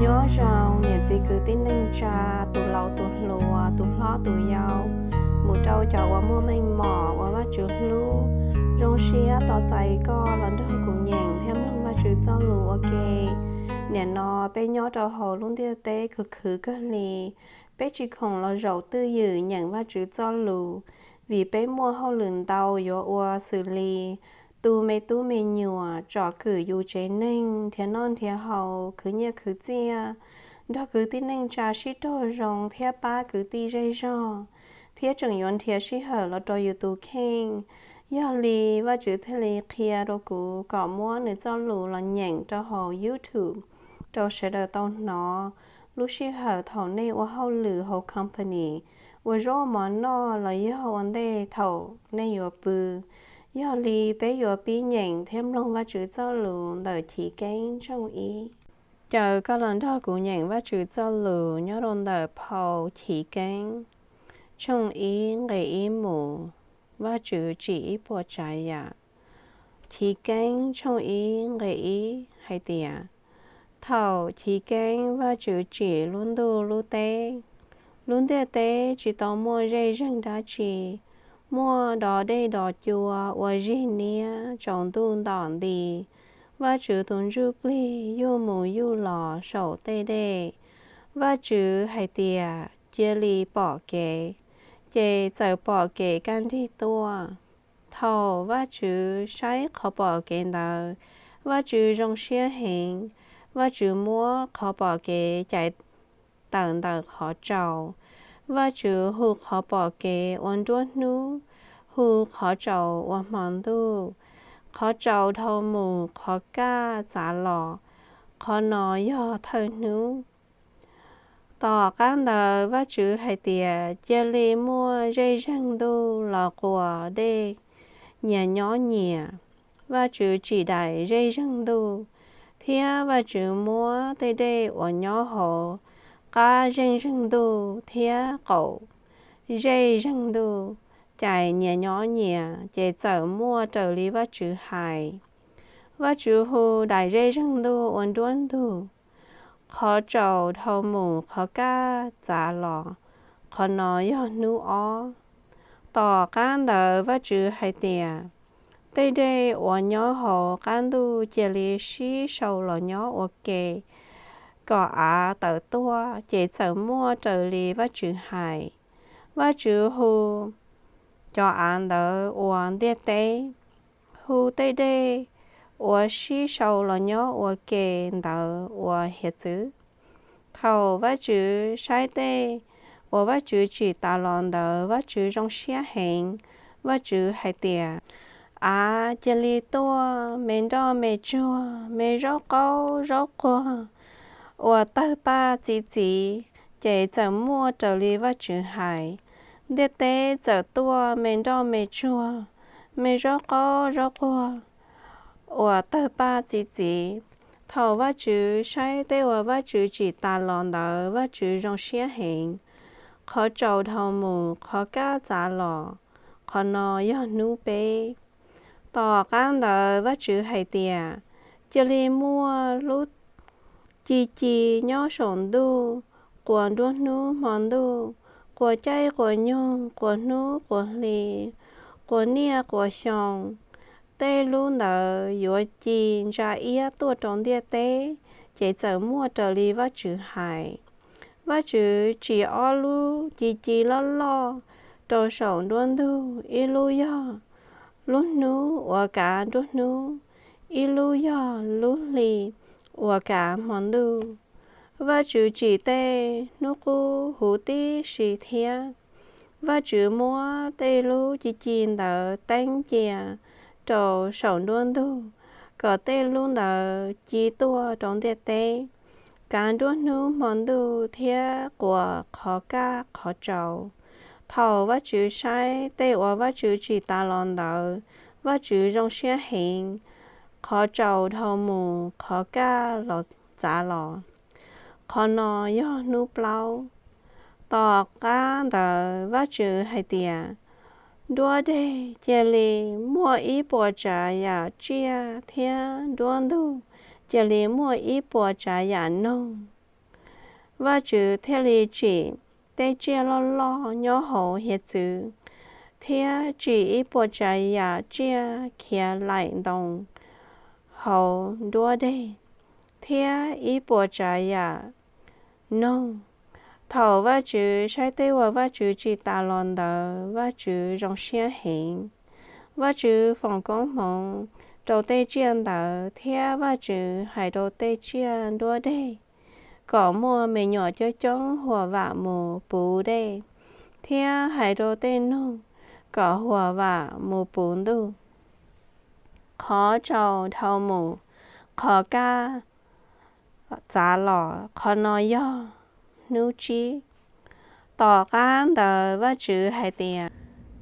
Nyob zoo niam txiv kwv tij neej tsa, tus laus tus hluas, tus hlob tus yau, mus rau cov uas muaj meej mom uas Vajtswv hlub. Zoo siab tos txais koj los nrog kuv nyeem thiab mloog Vajtswv txoj lus ua ke. Nim no peb nyob rau hauv lub ntiaj teb khwv khwv kawg li, peb tsis khoom los zaum twj ywm nyeem Vajtswv txoj lus, vim peb muaj hauj lwm ntau yuav ua xws li tu me tub me nyuam, tsom kwm yus tsev neeg, nrhiav noj nrhiav haus, khwv nyiaj khwv txiaj, nrog kwv tij neej tsa sib raug zoo thiab pab kwv tij zej zog, thiab tseem yuav nrhiav sij hawm los rau yus tus kheej. Yog li Vajtswv thiaj li qhia rau kuv kom muab nws txoj lus los nyeem rau hauv YouTube rau sawv daws tau hnov. Lub sij hawm thaum nej ua hauj lwm hauv company, ua zaub mov noj los yog ua ntej thaum nej yuav pw. Yog li peb yuav pib nyeem thiab mloog Vajtswv txoj lus ntawm Chiv Keeb tshooj ib. Caw koj los nrog kuv nyeem Vajtswv txoj lus nyob rau ntawm phau Chiv Keeb tshooj ib nqe ib mus. Vajtswv tsim ib puas tsav yam. Chiv Keeb tshooj ib nqe ib hais tias, thaum chiv keeb Vajtswv tsim lub ntuj lub teb, lub ntiaj teb tsis tau muaj zej zeeg dab tsi, muaj dov dej dov cua ua zig niab tsaus ntuj ntom nti. Vajtswv tus ntsuj plig yuj mus yuj los saum tej dej. Vajtswv hais tias, cia li pom kev, ces txawm pom kev kaj nrig tuaj. Thaum Vajtswv saib qhov pom kev ntawd, Vajtswv zoo siab heev. Vajtswv muab qhov pom kev cais tawm ntawm qhov tsaus. Vajtswv hu qhov pom kev ua nruab hnub, hu qhov tsaus ua hmo ntuj. Qhov tsaus dhau mus qhov kaj txav los, qhov no yog thawj hnub. Tom qab ntawd Vajtswv hais tias, cia li muaj zej zeeg ntuj los quas dej nyias nyob nyias. Vajtswv tsim daim zej zeeg ntuj, thiab Vajtswv muab tej dej uas nyob hauv qab zej zeeg ntuj thiab qaum zej zeeg ntuj cais nyias nyob nyias, ces txawm muaj raws li Vajtswv hais. Vajtswv hu daim zej zeeg ntuj ua nruab ntug. Qhov tsaus dhau mus qhov kaj txav los, qhov no yog hnub ob. Tom qab ntawd Vajtswv hais tias, tej dej uas nyob hauv qab ntuj cia li sib sau los nyob ua ke, kom av tawm tuaj, ces txawm muaj raws li Vajtswv hais. Vajtswv hu cov av ntawd ua ntiaj teb, hu tej dej uas sib sau los nyob ua ke ntawd ua hiav txwv. Thaum Vajtswv saib tej uas Vajtswv tsim tas los ntawd, Vajtswv zoo siab heev. Vajtswv hais tias, av cia li tuaj me nroj me tsuag, me zaub qaub zaub quag uas tawg paj txi txiv, ces txawm muaj raws li Vajtswv hais. Ntiaj teb txawm tuaj me nroj me tsuag, me zaub qaub zaub quag uas tawg paj txi txiv. Thaum Vajtswv saib tej uas Vajtswv tsim tas los ntawd, Vajtswv zoo siab heev. Qhov tsaus dhau mus qhov kaj txav los, qhov no yog hnub peb. Tom qab ntawd Vajtswv hais tias, cia li muaj lub ci ci nyob saum ntuj, quas nruab hnub hmo ntuj, quas caij quas nyoog, quas hnub quas hli, quas niaj quas xyoo. Tej lub ntawd yuav ci ntsa iab tuaj rau ntiaj teb, ces txawm muaj raws li Vajtswv hais. Vajtswv tsim ob lub ci ci loj loj rau saum nruab ntug, ib lub yog lub hnub uas kav nruab hnub, ib lub yog lub hli uas kav hmo ntuj. Vajtswv tsim tej hnub qub huv tib si thiab. Vajtswv muab tej lub ci ci ntawd teeb cia rau saum nruab ntug, kom tej lub ntawd ci tuaj rau ntiaj teb, kav nruab hnub hmo ntuj thiab quas qhov kaj qhov tsaus. Thaum Vajtswv saib tej uas Vajtswv tsim tas los ntawd, Vajtswv zoo siab heev. Qhov tsaus dhau mus qhov kaj los txav los, qhov no yog hnub plaub. Tom qab ntawd Vajtswv hais tias, nruab deg cia li muaj ib puas tsav yam tsiaj thiab nruab ntug cia li muaj ib puas tsav yam noog. Vajtswv thiaj li tsim tej tsiaj loj loj nyob hauv hiav txwv, thiab tsim ib puas tsav yam tsiaj khiav laim ntoo hauv nruab deg, thiab ib puas tsav yam noog. Thaum Vajtswv saib tej uas Vajtswv tsim tas los ntawd, Vajtswv zoo siab heev. Vajtswv foom koob hmoov rau tej tsiaj ntawd, thiab Vajtswv hais rau tej tsiaj nruab deg kom muaj me nyuam coob coob huam vam mus puv dej, thiab hais rau tej noog kom huam vam mus puv ntuj. Qhov tsaus dhau mus, qhov kaj txav los, qhov no yog hnub tsib. Tom qab ntawd Vajtswv hais tias,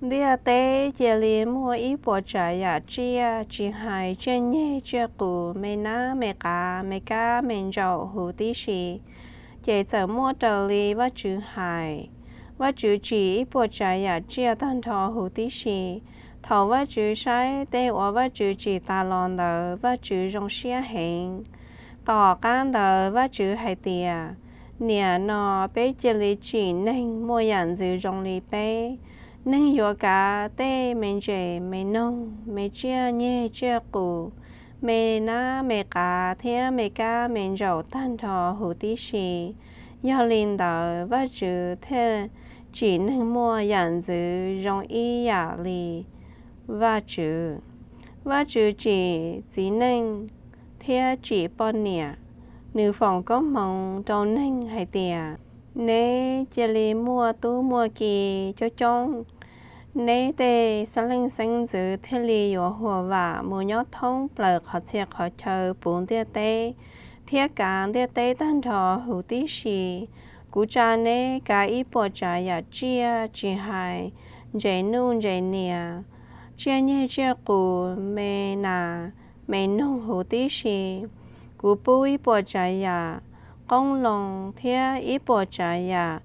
Ntiaj teb cia li muaj ib puas tsav yam tsiaj, tsis hais tsiaj nyeg tsiaj qus, me nab me qav, me kab me ntsaum huv tib si. Ces txawm muaj raws li Vajtswv hais. Vajtswv tsim ib puas tsav yam tsiaj tag nrho huv tib si. Thaum Vajtswv saib tej uas Vajtswv tsim tas los ntawd, Vajtswv zoo siab heev. Tom qab ntawd Vajtswv hais tias, Nim no peb cia li tsim neeg muaj yam ntxwv zoo li peb. Neeg yuav kav tej me ntses me noog, me tsiaj nyeg tsiaj qus, me nab me qav thiab me kab me ntsaum tag nrho huv tib si. Yog li ntawd Vajtswv thiaj tsim neeg muaj yam ntxwv zoo ib yam li Vajtswv. Vajtswv tsim txiv neej thiab tsim poj niam. Nws foom koob hmoov rau neeg hais tias, Neb cia li muaj tub muaj ki coob coob. Neb tej xeeb leej xeeb ntxwv thiaj li yuav huam vam mus nyob thoob plaws qhov txhia qhov chaw puv ntiaj teb, thiab kav ntiaj teb tag nrho huv tib si. Kuv tsa neb kav ib puas tsav yam tsiaj, tsis hais ntses nuj ntses nias, tsiaj nyeg tsiaj qus, me nas me noog huv tib si. Kuv pub ib puas tsav yam qoob loo thiab ib puas tsav yam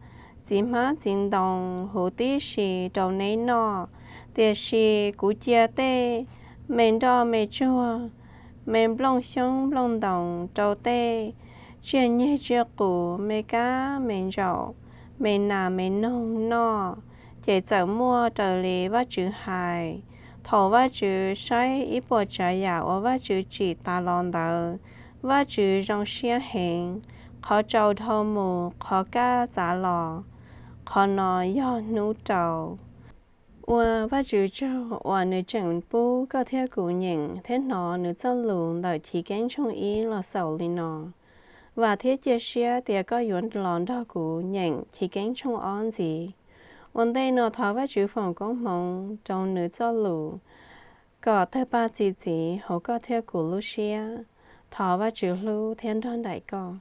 txiv hmab txiv ntoo huv tib si rau neb noj. Tiam sis kuv cia tej me nroj me tsuag, me nplooj xyoob nplooj ntoos rau tej tsiaj nyeg tsiaj qus, me kab me ntsaum, me nas me noog noj. Ces txawm muaj raws li Vajtswv hais. Thaum Vajtswv saib ib puas tsav yam uas Vajtswv tsim tas los ntawd, Vajtswv zoo siab heev. Qhov tsaus dhau mus, qhov kaj txav los, qhov no yog hnub rau. Ua Vajtswv tsaug uas nws tseem pub koj thiab kuv nyeem thiab hnov nws txoj lus ntawm Chiv Keeb tshooj ib los xaus li no. Vam thiab cia siab tias koj yuav los nrog kuv nyeem Chiv Keeb tshooj ob ntxiv. Ua ntej no thov Vajtswv foom koob hmoov rau nws txoj lus kom tawg paj txi txiv hauv koj thiab kuv lub siab. Thov Vajtswv hlub thiab nrog nraim koj.